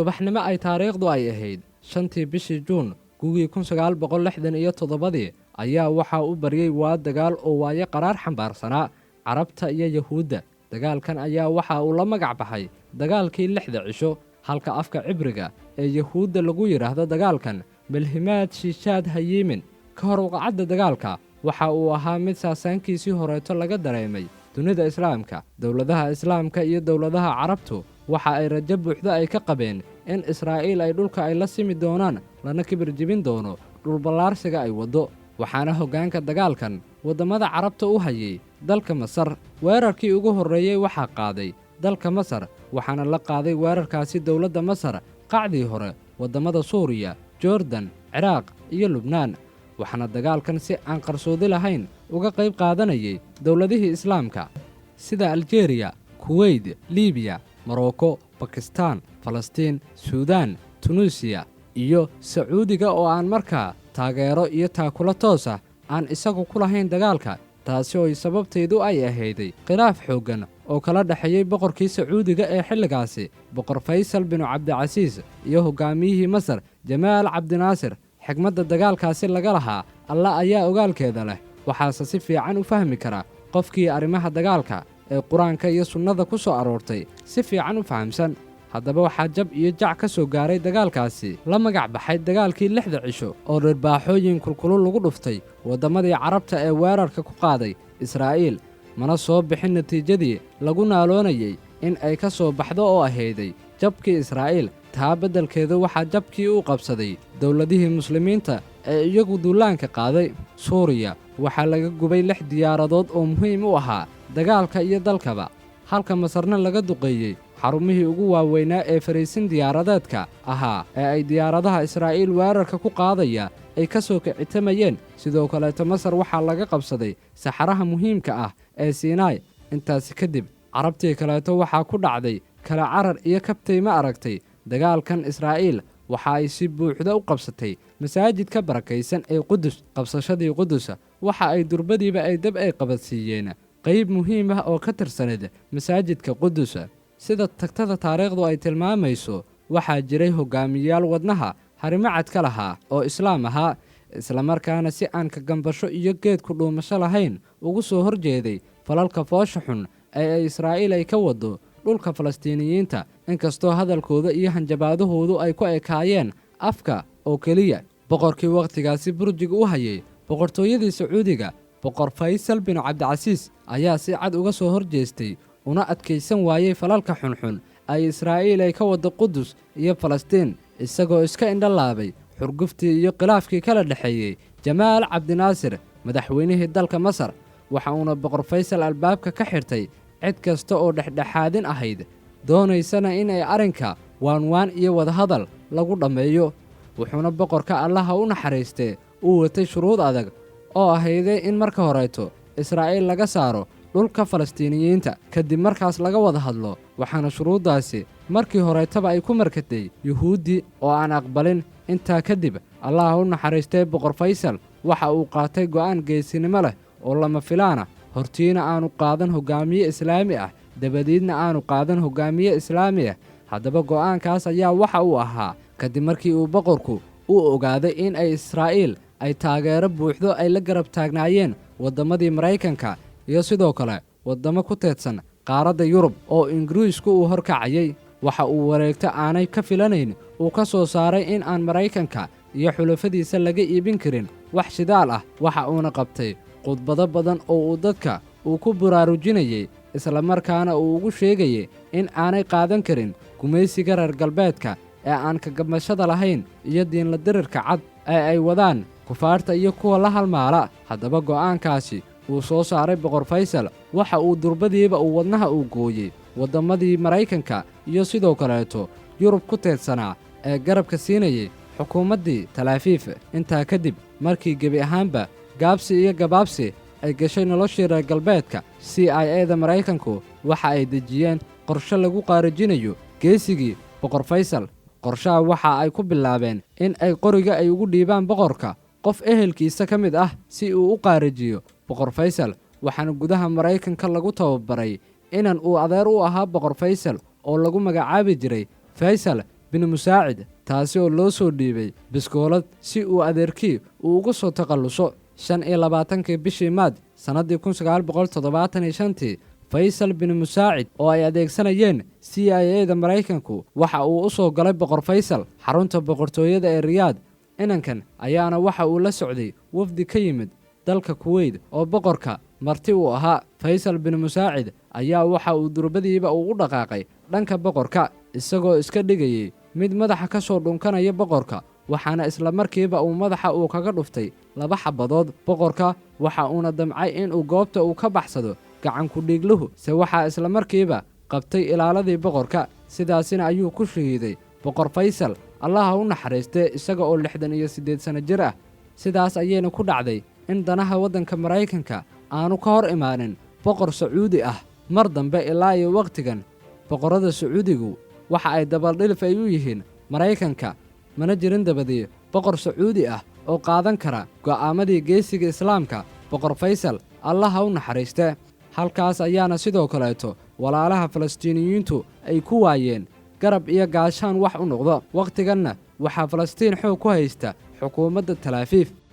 Subaxnimo ay taariikhdu ay ahayd 5-tii bishii Juun gugii 1967-dii ayaa waxaa u baryey waa dagaal oo waayo qaraar xambaarsanaa Carabta iyo Yahuudda. Dagaalkan ayaa waxa uu la magac baxay dagaalkii 6-da cisho, halka afka Cibriga ee Yahuudda lagu yidhaahdo dagaalkan Milhimaad Shiishaad Hayimin. Ka hor waqacadda dagaalka waxa uu ahaa mid saasaankiisii horeeto laga dareemay dunida Islaamka. Dowladaha Islaamka iyo dowladaha Carabtu waxa ay rajo buuxda ay ka qabeen in Israa'iil ay dhulka ay la simi doonaan, lana kibir jibin doono dhulballaarsiga ay waddo. Waxaana hoggaanka dagaalkan waddamada Carabta u hayay dalka Masar. Weerarkii ugu horreeyey waxaa qaaday dalka Masar, waxaana la qaaday weerarkaasi dowladda Masar qacdii hore waddamada Suuriya, Jordan, Ciraaq iyo Lubnaan. Waxaana dagaalkan si aan qarsoodi lahayn uga qayb qaadanayay dowladihii Islaamka sida Aljeeriya, Kuweyt, Libiya, Morocco, Bakistaan, Falastiin, Suudaan, Tunuusiya iyo Sacuudiga, oo aan markaa taageero iyo taakulo toos ah aan isagu ku lahayn dagaalka, taasi oo sababtaydu ay ahayday khilaaf xooggan oo kala dhexeeyey boqorkii Sacuudiga ee xilligaasi, Boqor Faysal binu Cabdicasiis, iyo hoggaamiyihii Masar, Jamaal Cabdinaasir. Xigmadda dagaalkaasi laga lahaa Alla ayaa ogaalkeeda leh, waxaase si fiican u fahmi kara qofkii arrimaha dagaalka ee Qur-aanka iyo sunnada ku soo aroortay si fiican u fahamsan. Haddaba waxaa jab iyo jac ka soo gaaray dagaalkaasi la magac baxay dagaalkii 6-da cisho, oo dhirbaaxooyin kulkulul lagu dhuftay waddamadii Carabta ee weerarka ku qaaday Israa'iil. Mana soo bixin natiijadii lagu naaloonayey in ay ka soo baxdo oo ahayday jabkii Israa'iil. Taa beddelkeedu waxaa jabkii u qabsaday dowladihii Muslimiinta ee iyagu duulaanka qaaday. Suuriya waxaa laga gubay lix diyaaradood oo muhiim u ahaa dagaalka iyo dalkaba, halka Masarna laga duqeeyey xarumihii ugu waaweynaa ee fariisin diyaaradeedka ahaa ee ay diyaaradaha Israa'iil weerarka ku qaadaya ay ka soo kicitamayeen. Sidoo kaleeto Masar waxaa laga qabsaday saxaraha muhiimka ah ee Siinaai. Intaasi kadib Carabtii kaleeto waxaa ku dhacday kala carar iyo kabtay ma aragtay. Dagaalkan Israa'iil waxa ay si buuxda u qabsatay masaajidka barakaysan ee Qudus. Qabsashadii Qudusa waxa ay durbadiiba ay dab ay qabadsiiyeen qayb muhiim ah oo ka tirsaneyd masaajidka Qudusa. Sida tagtada taariikhdu ay tilmaamayso, waxaa jiray hogaamiyayaal wadnaha harimacad ka lahaa oo Islaam ahaa, islamarkaana si aan kagambasho iyo geedku dhuumasho lahayn ugu soo horjeeday falalka foosha xun ee ay Israa'iil ay ka wado dhulka Falastiiniyiinta, inkastoo hadalkooda iyo hanjabaadahoodu ay ku ekaayeen afka oo keliya. Boqorkii wakhtigaasi burjiga u hayay boqortooyadii Sacuudiga, Boqor Faysal binu Cabdicasiis, ayaa si cad uga soo horjeestay una adkaysan waayey falalka xunxun ay Israa'iil ay ka waddo Qudus iyo Falastiin, isagoo iska indhalaabay xurguftii iyo khilaafkii kala dhexeeyey Jamaal Cabdinaasir, madaxweynihii dalka Masar. Waxa uuna Boqor Faysal albaabka ka xirtay cid kasta oo dhexdhexaadin ahayd, doonaysana in ay arrinka waanwaan iyo wadahadal lagu dhammeeyo. Wuxuuna boqorka, Allaha u naxariistee, uu watay shuruud adag oo ahayday in marka horeeto Israa'iil laga saaro dhulka Falastiiniyiinta, kadib markaas laga wada hadlo. Waxaana shuruuddaasi markii horeetaba ay ku markatay Yuhuuddi oo aan aqbalin. Intaa kadib, Allaha u naxariistay, Boqor Faysal waxa uu qaatay go'aan geesinimo leh oo lama filaana. Hortiina aanu qaadan hoggaamiye Islaami ah, dabadiidna aanu qaadan hoggaamiye Islaami ah. Haddaba go'aankaas ayaa waxa uu ahaa, kadib markii uu boqorku u ogaaday in ay Israa'iil ay taageero buuxdo ay la garab taagnaayeen waddamadii Maraykanka iyo sidoo kale waddamo ku teedsan qaaradda Yurub oo Ingiriisku uu horkacayay. Waxa uu wareegto aanay ka filanayn uu ka soo saaray in aan Maraykanka iyo xulafadiisa laga iibin karin wax shidaal ah. Waxa uuna qabtay khudbado badan oo uu dadka uu ku baraarujinayey, islamarkaana uu ugu sheegayay in aanay qaadan karin gumaysiga reer galbeedka ee aan kagabashada lahayn iyo diinla dirirka cad ee ay wadaan kufaarta iyo kuwa la halmaala. Haddaba go'aankaasi uu soo saaray Boqor Faysal waxa uu durbadiiba uu wadnaha uu gooyey wadammadii Maraykanka iyo sidoo kaleeto Yurub ku teedsanaa ee garabka siinayay xukuumaddii Talaafiif. Intaa kadib markii gebi ahaanba gaabsi iyo gabaabsi ay gashay noloshii reer galbeedka, CIA-da Maraykanku waxa ay dejiyeen qorshe lagu qaarijinayo geesigii Boqor Faysal. Qorshaha waxa ay ku bilaabeen in ay qoriga ay ugu dhiibaan boqorka qof ehelkiisa ka mid ah si uu u qaarijiyo Boqor Faysal. Waxaana gudaha Maraykanka lagu tababaray inan uu adeer u ahaa Boqor Faysal oo lagu magacaabi jiray Faysal. Bin Musaacid, taasi oo loo soo dhiibay biskoolad si uu adeerkii uu uga soo takhalluso. 25-kii bishii Maaj sannaddii 1975-tii, Faysal Bin Musaacid oo ay adeegsanayeen CIA da Maraykanku waxa uu u soo galay Boqor Faysal xarunta boqortooyada ee Riyaad. Inankan ayaana waxa uu la socday wafdi ka yimid dalka Kuweyt oo boqorka marti uu ahaa. Faysal Bin Musaacid ayaa waxa uu durbadiiba uu u dhaqaaqay dhanka boqorka, isagoo iska dhigayey mid madaxa ka soo dhunkanaya boqorka, waxaana isla markiiba uu madaxa uu kaga dhuftay laba xabadood boqorka. Waxa uuna damcay inuu goobta uu ka baxsado gacanku-dhiigluhu, se waxaa isla markiiba qabtay ilaaladii boqorka. Sidaasina ayuu ku shahiiday Boqor Faysal, Allaha u naxariistee, isaga oo 68 sano jir ah. Sidaas ayayna ku dhacday in danaha waddanka Maraykanka aanu ka hor imaanin boqor Sacuudi ah mar dambe ilaa iyo wakhtigan. Boqorrada Sacuudigu waxa ay dabaldhilif ay u yihiin Maraykanka, mana jirin dabadii boqor Sacuudi ah oo qaadan kara go'aamadii geesiga Islaamka Boqor Faysal, Allaha u naxariiste. Halkaas ayaana sidoo kaleeto walaalaha Falastiiniyiintu ay ku waayeen garab iyo gaashaan wax u noqdo. Wakhtiganna waxaa Falastiin xoog ku haysta xukuumadda Talaafiif.